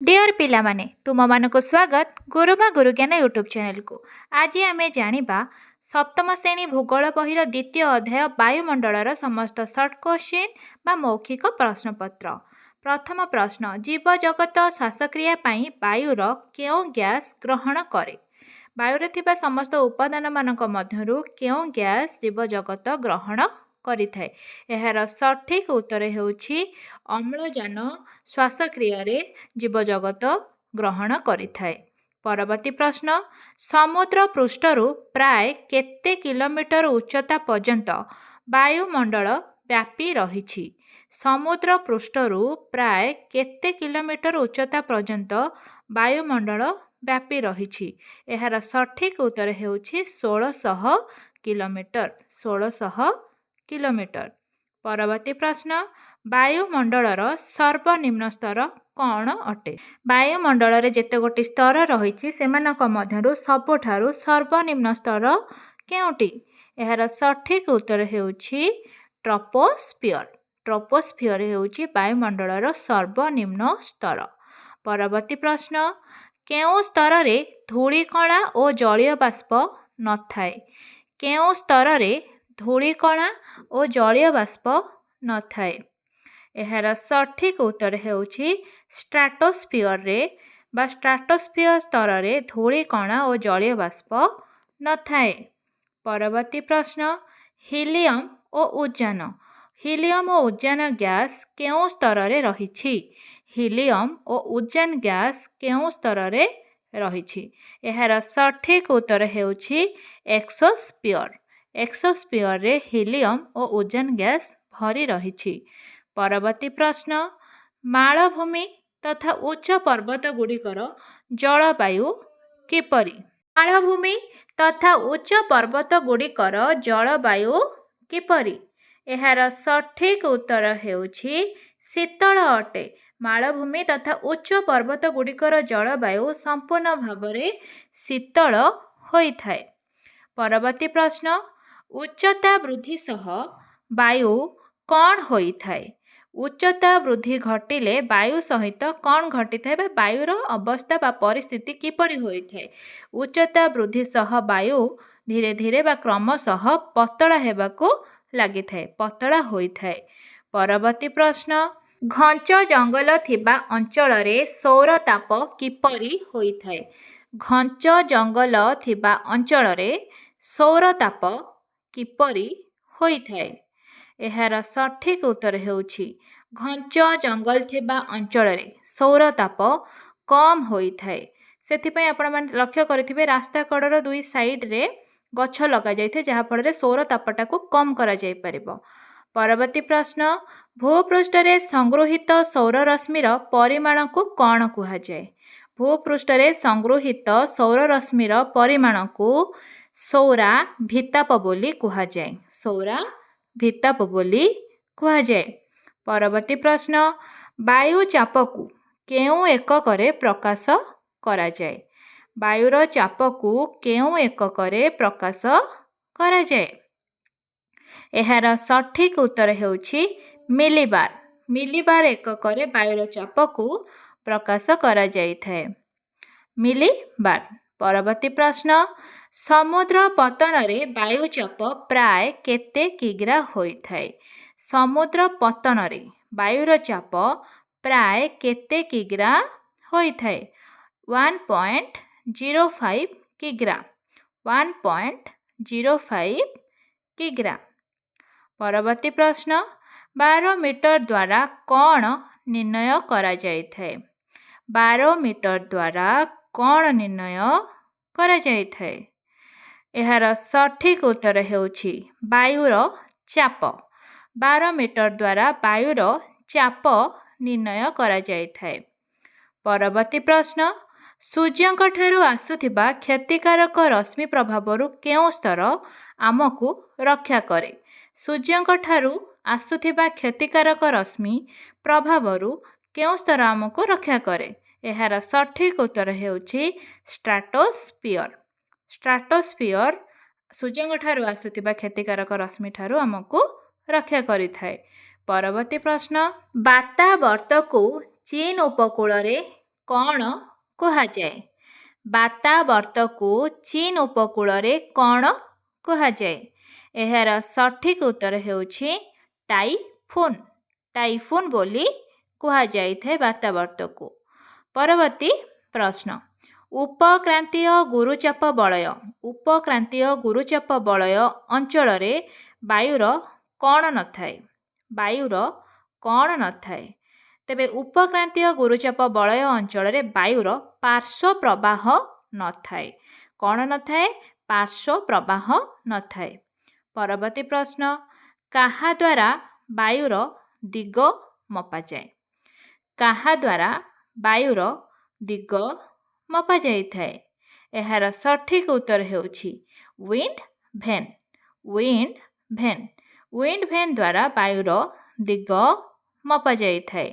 Deer ପିଲାମାନେ, ତୁମମାନଙ୍କୁ ସ୍ୱାଗତ ଗୁରୁମା ଗୁରୁଜ୍ଞାନ ୟୁଟ୍ୟୁବ୍ ଚ୍ୟାନେଲକୁ। ଆଜି ଆମେ ଜାଣିବା ସପ୍ତମ ଶ୍ରେଣୀ ଭୂଗୋଳ ବହିର ଦ୍ୱିତୀୟ ଅଧ୍ୟାୟ ବାୟୁମଣ୍ଡଳର ସମସ୍ତ ସର୍ଟ କୋଶ୍ଚିନ୍ ବା ମୌଖିକ ପ୍ରଶ୍ନପତ୍ର। ପ୍ରଥମ ପ୍ରଶ୍ନ, ଜୀବଜଗତ ଶ୍ୱାସକ୍ରିୟା ପାଇଁ ବାୟୁର କେଉଁ ଗ୍ୟାସ୍ ଗ୍ରହଣ କରେ? ବାୟୁରେ ଥିବା ସମସ୍ତ ଉପାଦାନମାନଙ୍କ ମଧ୍ୟରୁ କେଉଁ ଗ୍ୟାସ୍ ଜୀବଜଗତ ଗ୍ରହଣ କରିଥାଏ? ଏହାର ସଠିକ୍ ଉତ୍ତର ହେଉଛି ଅମ୍ଳଜାନ ଶ୍ୱାସକ୍ରିୟାରେ ଜୀବଜଗତ ଗ୍ରହଣ କରିଥାଏ। ପରବର୍ତ୍ତୀ ପ୍ରଶ୍ନ, ସମୁଦ୍ର ପୃଷ୍ଠରୁ ପ୍ରାୟ କେତେ କିଲୋମିଟର ଉଚ୍ଚତା ପର୍ଯ୍ୟନ୍ତ ବାୟୁମଣ୍ଡଳ ବ୍ୟାପି ରହିଛି? ସମୁଦ୍ର ପୃଷ୍ଠରୁ ପ୍ରାୟ କେତେ କିଲୋମିଟର ଉଚ୍ଚତା ପର୍ଯ୍ୟନ୍ତ ବାୟୁମଣ୍ଡଳ ବ୍ୟାପି ରହିଛି? ଏହାର ସଠିକ୍ ଉତ୍ତର ହେଉଛି 1600 କିଲୋମିଟର, 1600 କିଲୋମିଟର। ପରବର୍ତ୍ତୀ ପ୍ରଶ୍ନ, ବାୟୁମଣ୍ଡଳର ସର୍ବନିମ୍ନ ସ୍ତର କ'ଣ ଅଟେ? ବାୟୁମଣ୍ଡଳରେ ଯେତେ ଗୋଟି ସ୍ତର ରହିଛି, ସେମାନଙ୍କ ମଧ୍ୟରୁ ସବୁଠାରୁ ସର୍ବନିମ୍ନ ସ୍ତର କେଉଁଟି? ଏହାର ସଠିକ୍ ଉତ୍ତର ହେଉଛି ଟ୍ରପୋସ୍ଫିୟର। ଟ୍ରପୋସ୍ଫିୟର ହେଉଛି ବାୟୁମଣ୍ଡଳର ସର୍ବନିମ୍ନ ସ୍ତର। ପରବର୍ତ୍ତୀ ପ୍ରଶ୍ନ, କେଉଁ ସ୍ତରରେ ଧୂଳିକଣା ଓ ଜଳୀୟ ବାଷ୍ପ ନଥାଏ? କେଉଁ ସ୍ତରରେ ଧୂଳିକଣା ଓ ଜଳୀୟ ବାଷ୍ପ ନଥାଏ? ଏହାର ସଠିକ୍ ଉତ୍ତର ହେଉଛି ଷ୍ଟ୍ରାଟୋସ୍ଫିୟରରେ ବା ଷ୍ଟ୍ରାଟୋସ୍ଫିୟର ସ୍ତରରେ ଧୂଳିକଣା ଓ ଜଳୀୟ ବାଷ୍ପ ନଥାଏ। ପରବର୍ତ୍ତୀ ପ୍ରଶ୍ନ, ହିଲିୟମ୍ ଓ ଉଜାନ, ହିଲିୟମ୍ ଓ ଉଜାନ ଗ୍ୟାସ୍ କେଉଁ ସ୍ତରରେ ରହିଛି? ହିଲିୟମ୍ ଓ ଉଜାନ ଗ୍ୟାସ୍ କେଉଁ ସ୍ତରରେ ରହିଛି? ଏହାର ସଠିକ୍ ଉତ୍ତର ହେଉଛି ଏକ୍ସୋସ୍ଫିୟର। ଏକ୍ସୋସ୍ଫିୟରରେ ହିଲିୟମ୍ ଓ ଉଜାନ ଗ୍ୟାସ୍ ଭରି ରହିଛି। ପରବର୍ତ୍ତୀ ପ୍ରଶ୍ନ, ମାଳଭୂମି ତଥା ଉଚ୍ଚ ପର୍ବତଗୁଡ଼ିକର ଜଳବାୟୁ କିପରି? ମାଳଭୂମି ତଥା ଉଚ୍ଚ ପର୍ବତଗୁଡ଼ିକର ଜଳବାୟୁ କିପରି? ଏହାର ସଠିକ୍ ଉତ୍ତର ହେଉଛି ଶୀତଳ ଅଟେ। ମାଳଭୂମି ତଥା ଉଚ୍ଚ ପର୍ବତଗୁଡ଼ିକର ଜଳବାୟୁ ସମ୍ପୂର୍ଣ୍ଣ ଭାବରେ ଶୀତଳ ହୋଇଥାଏ। ପରବର୍ତ୍ତୀ ପ୍ରଶ୍ନ, ଉଚ୍ଚତା ବୃଦ୍ଧି ସହ ବାୟୁ କ'ଣ ହୋଇଥାଏ? ଉଚ୍ଚତା ବୃଦ୍ଧି ଘଟିଲେ ବାୟୁ ସହିତ କ'ଣ ଘଟିଥାଏ ବା ବାୟୁର ଅବସ୍ଥା ବା ପରିସ୍ଥିତି କିପରି ହୋଇଥାଏ? ଉଚ୍ଚତା ବୃଦ୍ଧି ସହ ବାୟୁ ଧୀରେ ଧୀରେ ବା କ୍ରମଶଃ ପତଳା ହେବାକୁ ଲାଗିଥାଏ, ପତଳା ହୋଇଥାଏ। ପରବର୍ତ୍ତୀ ପ୍ରଶ୍ନ, ଘଞ୍ଚ ଜଙ୍ଗଲ ଥିବା ଅଞ୍ଚଳରେ ସୌର ତାପ କିପରି ହୋଇଥାଏ? ଘଞ୍ଚ ଜଙ୍ଗଲ ଥିବା ଅଞ୍ଚଳରେ ସୌର ତାପ କିପରି ହୋଇଥାଏ? ଏହାର ସଠିକ୍ ଉତ୍ତର ହେଉଛି ଘଞ୍ଚ ଜଙ୍ଗଲ ଥିବା ଅଞ୍ଚଳରେ ସୌର ତାପ କମ୍ ହୋଇଥାଏ। ସେଥିପାଇଁ ଆପଣମାନେ ଲକ୍ଷ୍ୟ କରିଥିବେ, ରାସ୍ତା କଡ଼ର ଦୁଇ ସାଇଡ଼ରେ ଗଛ ଲଗାଯାଇଥାଏ, ଯାହାଫଳରେ ସୌର ତାପଟାକୁ କମ୍ କରାଯାଇପାରିବ। ପରବର୍ତ୍ତୀ ପ୍ରଶ୍ନ, ଭୂପୃଷ୍ଠରେ ସଂଗୃହୀତ ସୌର ରଶ୍ମିର ପରିମାଣକୁ କ'ଣ କୁହାଯାଏ? ଭୂପୃଷ୍ଠରେ ସଂଗୃହୀତ ସୌର ରଶ୍ମିର ପରିମାଣକୁ ସୌରାଭିତାପ ବୋଲି କୁହାଯାଏ, ସୌରାଭିତାପ ବୋଲି କୁହାଯାଏ। ପରବର୍ତ୍ତୀ ପ୍ରଶ୍ନ, ବାୟୁ ଚାପକୁ କେଉଁ ଏକକରେ ପ୍ରକାଶ କରାଯାଏ? ବାୟୁର ଚାପକୁ କେଉଁ ଏକକରେ ପ୍ରକାଶ କରାଯାଏ? ଏହାର ସଠିକ୍ ଉତ୍ତର ହେଉଛି ମିଲିବାର। ମିଲିବାର ଏକକରେ ବାୟୁର ଚାପକୁ ପ୍ରକାଶ କରାଯାଇଥାଏ, ମିଲିବାର। ପରବର୍ତ୍ତୀ ପ୍ରଶ୍ନ, ସମୁଦ୍ର ପତନରେ ବାୟୁଚାପ ପ୍ରାୟ କେତେ କିଗ୍ରା ହୋଇଥାଏ? ସମୁଦ୍ର ପତନରେ ବାୟୁର ଚାପ ପ୍ରାୟ କେତେ କିଗ୍ରା ହୋଇଥାଏ? 1.05 କିଗ୍ରା, 1.05 କିଗ୍ରା। ପରବର୍ତ୍ତୀ ପ୍ରଶ୍ନ, ବାରୋମିଟର ଦ୍ୱାରା କ'ଣ ନିର୍ଣ୍ଣୟ କରାଯାଇଥାଏ? ବାରୋମିଟର ଦ୍ୱାରା କ'ଣ ନିର୍ଣ୍ଣୟ କରାଯାଇଥାଏ? ଏହାର ସଠିକ୍ ଉତ୍ତର ହେଉଛି ବାୟୁର ଚାପ। ବାରୋମିଟର ଦ୍ୱାରା ବାୟୁର ଚାପ ନିର୍ଣ୍ଣୟ କରାଯାଇଥାଏ। ପରବର୍ତ୍ତୀ ପ୍ରଶ୍ନ, ସୂର୍ଯ୍ୟଙ୍କଠାରୁ ଆସୁଥିବା କ୍ଷତିକାରକ ରଶ୍ମି ପ୍ରଭାବରୁ କେଉଁ ସ୍ତର ଆମକୁ ରକ୍ଷା କରେ? ସୂର୍ଯ୍ୟଙ୍କଠାରୁ ଆସୁଥିବା କ୍ଷତିକାରକ ରଶ୍ମି ପ୍ରଭାବରୁ କେଉଁ ସ୍ତର ଆମକୁ ରକ୍ଷା କରେ? ଏହାର ସଠିକ୍ ଉତ୍ତର ହେଉଛି ଷ୍ଟ୍ରାଟୋସ୍ଫିୟର। ଷ୍ଟ୍ରାଟୋସ୍ଫିୟର ସୂର୍ଯ୍ୟଙ୍କଠାରୁ ଆସୁଥିବା କ୍ଷତିକାରକ ରଶ୍ମିଠାରୁ ଆମକୁ ରକ୍ଷା କରିଥାଏ। ପରବର୍ତ୍ତୀ ପ୍ରଶ୍ନ, ବାତାବର୍ତ୍ତକୁ ଚୀନ ଉପକୂଳରେ କ'ଣ କୁହାଯାଏ? ବାତାବର୍ତ୍ତକୁ ଚୀନ ଉପକୂଳରେ କ'ଣ କୁହାଯାଏ? ଏହାର ସଠିକ୍ ଉତ୍ତର ହେଉଛି ଟାଇଫୁନ୍। ଟାଇଫୁନ୍ ବୋଲି କୁହାଯାଇଥାଏ ବାତାବର୍ତ୍ତକୁ। ପରବର୍ତ୍ତୀ ପ୍ରଶ୍ନ, ଉପକ୍ରାନ୍ତୀୟ ଗୁରୁଚାପ ବଳୟ। ଉପକ୍ରାନ୍ତୀୟ ଗୁରୁଚାପ ବଳୟ ଅଞ୍ଚଳରେ ବାୟୁର କ'ଣ ନଥାଏ? ବାୟୁର କ'ଣ ନଥାଏ? ତେବେ ଉପକ୍ରାନ୍ତୀୟ ଗୁରୁଚାପ ବଳୟ ଅଞ୍ଚଳରେ ବାୟୁର ପାର୍ଶ୍ୱ ପ୍ରବାହ ନଥାଏ। କ'ଣ ନଥାଏ? ପାର୍ଶ୍ୱ ପ୍ରବାହ ନଥାଏ। ପରବର୍ତ୍ତୀ ପ୍ରଶ୍ନ, କାହା ଦ୍ୱାରା ବାୟୁର ଦିଗ ମପାଯାଏ? କାହା ଦ୍ୱାରା ବାୟୁର ଦିଗ ମପାଯାଇଥାଏ? ଏହାର ସଠିକ୍ ଉତ୍ତର ହେଉଛି wind vane. Wind vane. Wind vane ଦ୍ୱାରା ବାୟୁର ଦିଗ ମପାଯାଇଥାଏ।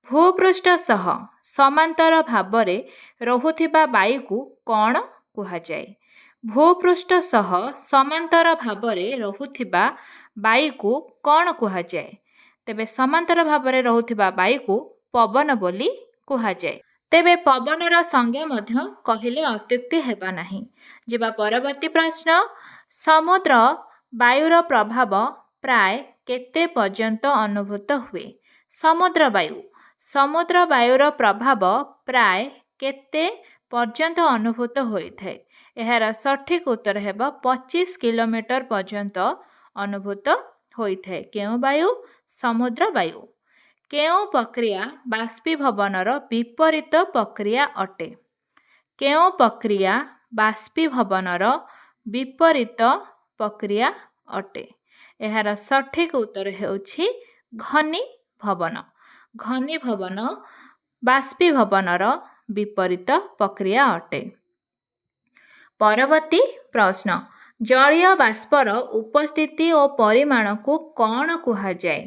ଭୂପୃଷ୍ଠ ସହ ସମାନ୍ତର ଭାବରେ ରହୁଥିବା ବାୟୁକୁ କ'ଣ କୁହାଯାଏ? ଭୂପୃଷ୍ଠ ସହ ସମାନ୍ତର ଭାବରେ ରହୁଥିବା ବାୟୁକୁ କ'ଣ କୁହାଯାଏ? ତେବେ ସମାନ୍ତର ଭାବରେ ରହୁଥିବା ବାୟୁକୁ ପବନ ବୋଲି କୁହାଯାଏ। ତେବେ ପବନର ସଂଜ୍ଞା ମଧ୍ୟ କହିଲେ ଅତ୍ୟୁକ୍ତି ହେବ ନାହିଁ। ଯିବା ପରବର୍ତ୍ତୀ ପ୍ରଶ୍ନ, ସମୁଦ୍ର ବାୟୁର ପ୍ରଭାବ ପ୍ରାୟ କେତେ ପର୍ଯ୍ୟନ୍ତ ଅନୁଭୂତ ହୁଏ? ସମୁଦ୍ର ବାୟୁ, ସମୁଦ୍ର ବାୟୁର ପ୍ରଭାବ ପ୍ରାୟ କେତେ ପର୍ଯ୍ୟନ୍ତ ଅନୁଭୂତ ହୋଇଥାଏ? ଏହାର ସଠିକ୍ ଉତ୍ତର ହେବ 25 କିଲୋମିଟର ପର୍ଯ୍ୟନ୍ତ ଅନୁଭୂତ ହୋଇଥାଏ। କେଉଁ ବାୟୁ? ସମୁଦ୍ର ବାୟୁ। କେଉଁ ପ୍ରକ୍ରିୟା ବାଷ୍ପୀଭବନର ବିପରୀତ ପ୍ରକ୍ରିୟା ଅଟେ? କେଉଁ ପ୍ରକ୍ରିୟା ବାଷ୍ପୀଭବନର ବିପରୀତ ପ୍ରକ୍ରିୟା ଅଟେ? ଏହାର ସଠିକ୍ ଉତ୍ତର ହେଉଛି ଘନୀଭବନ। ଘନୀଭବନ ବାଷ୍ପୀଭବନର ବିପରୀତ ପ୍ରକ୍ରିୟା ଅଟେ। ପରବର୍ତ୍ତୀ ପ୍ରଶ୍ନ, ଜଳୀୟ ବାଷ୍ପର ଉପସ୍ଥିତି ଓ ପରିମାଣକୁ କ'ଣ କୁହାଯାଏ?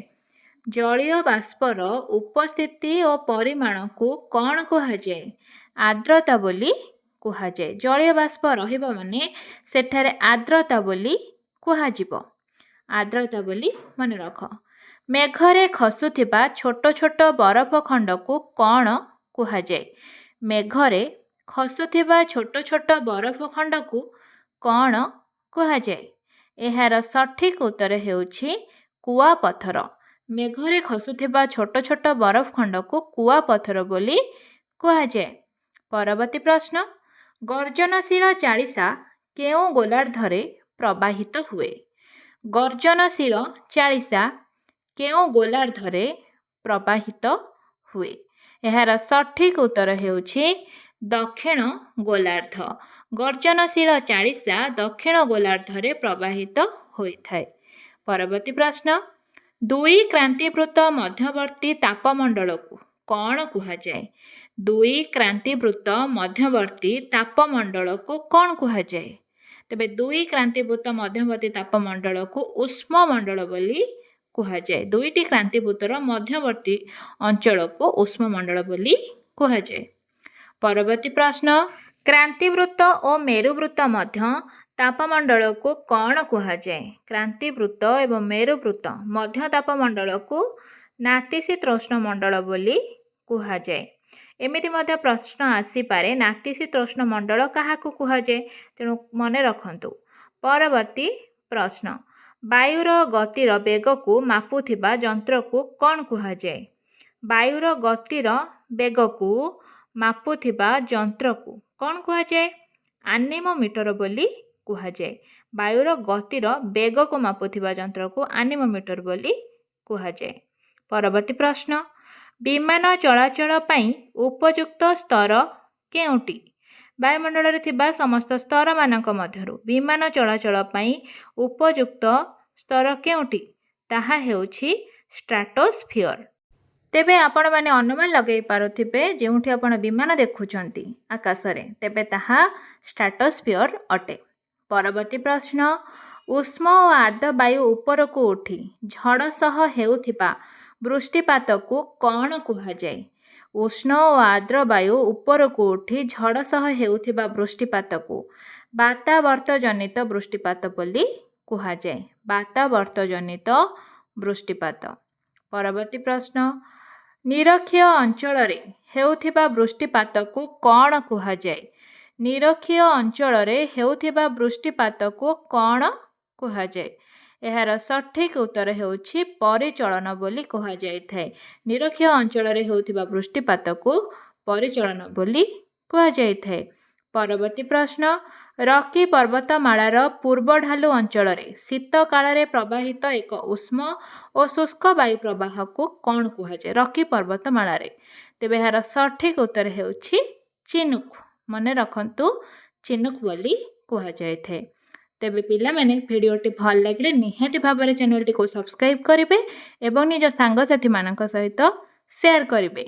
ଜଳୀୟ ବାଷ୍ପର ଉପସ୍ଥିତି ଓ ପରିମାଣକୁ କ'ଣ କୁହାଯାଏ? ଆର୍ଦ୍ରତା ବୋଲି କୁହାଯାଏ। ଜଳୀୟ ବାଷ୍ପ ରହିବ ମାନେ ସେଠାରେ ଆର୍ଦ୍ରତା ବୋଲି କୁହାଯିବ। ଆର୍ଦ୍ରତା ବୋଲି ମନେ ରଖ। ମେଘରେ ଖସୁଥିବା ଛୋଟ ଛୋଟ ବରଫ ଖଣ୍ଡକୁ କ'ଣ କୁହାଯାଏ? ମେଘରେ ଖସୁଥିବା ଛୋଟ ଛୋଟ ବରଫ ଖଣ୍ଡକୁ କ'ଣ କୁହାଯାଏ? ଏହାର ସଠିକ୍ ଉତ୍ତର ହେଉଛି କୁଆପଥର। ମେଘରେ ଖସୁଥିବା ଛୋଟ ଛୋଟ ବରଫ ଖଣ୍ଡକୁ କୁଆପଥର ବୋଲି କୁହାଯାଏ। ପରବର୍ତ୍ତୀ ପ୍ରଶ୍ନ, ଗର୍ଜନଶୀଳ ଚାଳିଶା କେଉଁ ଗୋଲାର୍ଦ୍ଧରେ ପ୍ରବାହିତ ହୁଏ? ଗର୍ଜନଶୀଳ ଚାଳିଶା କେଉଁ ଗୋଲାର୍ଦ୍ଧରେ ପ୍ରବାହିତ ହୁଏ? ଏହାର ସଠିକ୍ ଉତ୍ତର ହେଉଛି ଦକ୍ଷିଣ ଗୋଲାର୍ଦ୍ଧ। ଗର୍ଜନଶୀଳ ଚାଳିଶା ଦକ୍ଷିଣ ଗୋଲାର୍ଦ୍ଧରେ ପ୍ରବାହିତ ହୋଇଥାଏ। ପରବର୍ତ୍ତୀ ପ୍ରଶ୍ନ, ଦୁଇ କ୍ରାନ୍ତିବୃତ୍ତ ମଧ୍ୟବର୍ତ୍ତୀ ତାପମଣ୍ଡଳକୁ କ'ଣ କୁହାଯାଏ? ଦୁଇ କ୍ରାନ୍ତିବୃତ୍ତ ମଧ୍ୟବର୍ତ୍ତୀ ତାପମଣ୍ଡଳକୁ କ'ଣ କୁହାଯାଏ? ତେବେ ଦୁଇ କ୍ରାନ୍ତିବୃତ୍ତ ମଧ୍ୟବର୍ତ୍ତୀ ତାପମଣ୍ଡଳକୁ ଉଷ୍ମମଣ୍ଡଳ ବୋଲି କୁହାଯାଏ। ଦୁଇଟି କ୍ରାନ୍ତିବୃତ୍ତର ମଧ୍ୟବର୍ତ୍ତୀ ଅଞ୍ଚଳକୁ ଉଷ୍ମମଣ୍ଡଳ ବୋଲି କୁହାଯାଏ। ପରବର୍ତ୍ତୀ ପ୍ରଶ୍ନ, କ୍ରାନ୍ତିବୃତ୍ତ ଓ ମେରୁବୃତ୍ତ ମଧ୍ୟ ତାପମଣ୍ଡଳକୁ କ'ଣ କୁହାଯାଏ? କ୍ରାନ୍ତିବୃତ୍ତ ଏବଂ ମେରୁବୃତ୍ତ ମଧ୍ୟ ତାପମଣ୍ଡଳକୁ ନାତିଶୀତୋଷ୍ଣ ମଣ୍ଡଳ ବୋଲି କୁହାଯାଏ। ଏମିତି ମଧ୍ୟ ପ୍ରଶ୍ନ ଆସିପାରେ, ନାତିଶୀତୋଷ୍ଣ ମଣ୍ଡଳ କାହାକୁ କୁହାଯାଏ? ତେଣୁ ମନେ ରଖନ୍ତୁ। ପରବର୍ତ୍ତୀ ପ୍ରଶ୍ନ, ବାୟୁର ଗତିର ବେଗକୁ ମାପୁଥିବା ଯନ୍ତ୍ରକୁ କ'ଣ କୁହାଯାଏ? ବାୟୁର ଗତିର ବେଗକୁ ମାପୁଥିବା ଯନ୍ତ୍ରକୁ କ'ଣ କୁହାଯାଏ? ଆନିମୋମିଟର ବୋଲି କୁହାଯାଏ। ବାୟୁର ଗତିର ବେଗକୁ ମାପୁଥିବା ଯନ୍ତ୍ରକୁ ଆନିମୋମିଟର ବୋଲି କୁହାଯାଏ। ପରବର୍ତ୍ତୀ ପ୍ରଶ୍ନ, ବିମାନ ଚଳାଚଳ ପାଇଁ ଉପଯୁକ୍ତ ସ୍ତର କେଉଁଟି? ବାୟୁମଣ୍ଡଳରେ ଥିବା ସମସ୍ତ ସ୍ତରମାନଙ୍କ ମଧ୍ୟରୁ ବିମାନ ଚଳାଚଳ ପାଇଁ ଉପଯୁକ୍ତ ସ୍ତର କେଉଁଟି? ତାହା ହେଉଛି ଷ୍ଟ୍ରାଟୋସ୍ଫିୟର। ତେବେ ଆପଣମାନେ ଅନୁମାନ ଲଗାଇ ପାରୁଥିବେ, ଯେଉଁଠି ଆପଣ ବିମାନ ଦେଖୁଛନ୍ତି ଆକାଶରେ, ତେବେ ତାହା ଷ୍ଟ୍ରାଟୋସ୍ଫିୟର ଅଟେ। ପରବର୍ତ୍ତୀ ପ୍ରଶ୍ନ, ଉଷ୍ମ ଓ ଆର୍ଦ୍ର ବାୟୁ ଉପରକୁ ଉଠି ଝଡ଼ ସହ ହେଉଥିବା ବୃଷ୍ଟିପାତକୁ କ'ଣ କୁହାଯାଏ? ଉଷ୍ଣ ଓ ଆର୍ଦ୍ର ବାୟୁ ଉପରକୁ ଉଠି ଝଡ଼ ସହ ହେଉଥିବା ବୃଷ୍ଟିପାତକୁ ବାତାବର୍ତ୍ତଜନିତ ବୃଷ୍ଟିପାତ ବୋଲି କୁହାଯାଏ। ବାତାବର୍ତ୍ତଜନିତ ବୃଷ୍ଟିପାତ। ପରବର୍ତ୍ତୀ ପ୍ରଶ୍ନ, ନିରକ୍ଷୀୟ ଅଞ୍ଚଳରେ ହେଉଥିବା ବୃଷ୍ଟିପାତକୁ କ'ଣ କୁହାଯାଏ? ନିରକ୍ଷୀୟ ଅଞ୍ଚଳରେ ହେଉଥିବା ବୃଷ୍ଟିପାତକୁ କ'ଣ କୁହାଯାଏ? ଏହାର ସଠିକ୍ ଉତ୍ତର ହେଉଛି ପରିଚଳନ ବୋଲି କୁହାଯାଇଥାଏ। ନିରକ୍ଷୀୟ ଅଞ୍ଚଳରେ ହେଉଥିବା ବୃଷ୍ଟିପାତକୁ ପରିଚଳନ ବୋଲି କୁହାଯାଇଥାଏ। ପରବର୍ତ୍ତୀ ପ୍ରଶ୍ନ, ରକି ପର୍ବତମାଳାର ପୂର୍ବ ଢାଲୁ ଅଞ୍ଚଳରେ ଶୀତକାଳରେ ପ୍ରବାହିତ ଏକ ଉଷ୍ମ ଓ ଶୁଷ୍କ ବାୟୁ ପ୍ରବାହକୁ କ'ଣ କୁହାଯାଏ? ରକି ପର୍ବତମାଳାରେ। ତେବେ ଏହାର ସଠିକ୍ ଉତ୍ତର ହେଉଛି ଚିନୁକ୍। ମନେ ରଖନ୍ତୁ, ଚିନୁକ୍ ବୋଲି କୁହାଯାଇଥାଏ। ତେବେ ପିଲାମାନେ, ଭିଡ଼ିଓଟି ଭଲ ଲାଗିଲେ ନିହାତି ଭାବରେ ଚ୍ୟାନେଲଟିକୁ ସବସ୍କ୍ରାଇବ୍ କରିବେ ଏବଂ ନିଜ ସାଙ୍ଗସାଥିମାନଙ୍କ ସହିତ ସେୟାର କରିବେ।